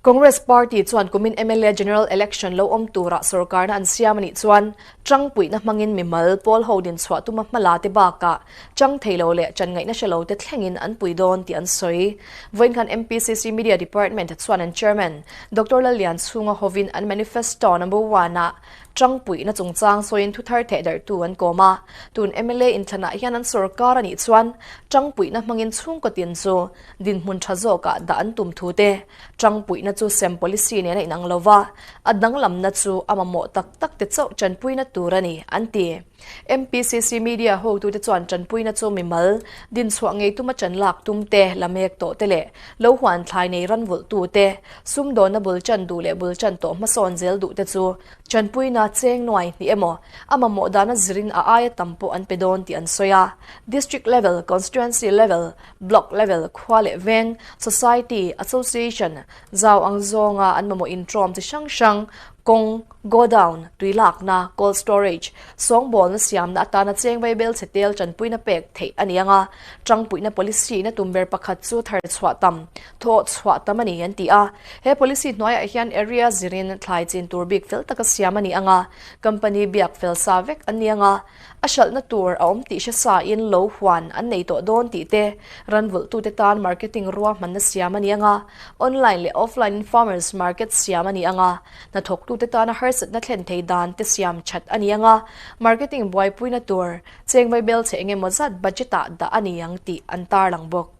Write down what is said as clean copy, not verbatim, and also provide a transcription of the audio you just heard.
Congress Party chuan kumin mla General Election lo awm turah sorkarna an siam a nih chuan tangpuihna hmangin mimal pawl ho din chhuah tuma hmala te bakah chang thei lo leh chan ngaihna hre lo te thlengin an pui dawn tih an sawi. Vawiin khan MPCC Media Department chuan an Chairman Doctor Lallianchhunga hovin an Manifesto Number One ah Tangpuihna chungchang sawiin thuthar thehdarhtu an kawm a, tun mla inthlanah hian an sorkar a nih chuan tangpuihna hmangin chhungkaw tin chu dinhmun tha zawkah dah an tum thu te, tangpuihna chu sem policy nen a inang lo va, a danglamna chu a mamawh tak tak te chauh tanpuina tur a ni, an ti. MPCC media hotute chuan tanpuina chu mimal, dinchhuah ngei tuma tan lak tum te, la mek tawh te leh lo huan thlai nei ran vulhtu te, sumdawnna bul tan duh leh bul tan tawh hmasawn zel duh te chu Chanpuina cheng nuai hnih emaw, a mamawh dana zirin a aia tam pawh an pe dawn tih an sawi a. District level, Constituency level, Block level, khua leh veng, Society, Association, zau ang zawnga an mamawh intrawm chi hrang hrang, kawng, godown, tui lakna, cold storage, sawngbawlna siamna atana cheng vaibel chhe tel chanpuina pek theih a ni ang a. Tangpuihna policy in a tum ber pakhat chu thar chhuah tam, thawh chhuah tam a ni an ti a. He policy hnuaiah hian area zirin thlai chin tur bik fel taka siam a ni ang a, company biak fel sa vek an ni ang a, a hralhna tur a awm tih hre sain lo huan an nei tawh dawn tih te, ran vulhtute tan marketing ruahmanna siam a ni ang a, online leh offline in farmers market siam a ni ang a, hnathawktute tana harsatna thlen thei dan te siam that a ni ang a, marketing buaipuina tur cheng vaibel chhe engemaw zat budget ah dah a ni ang tih an tarlang bawk.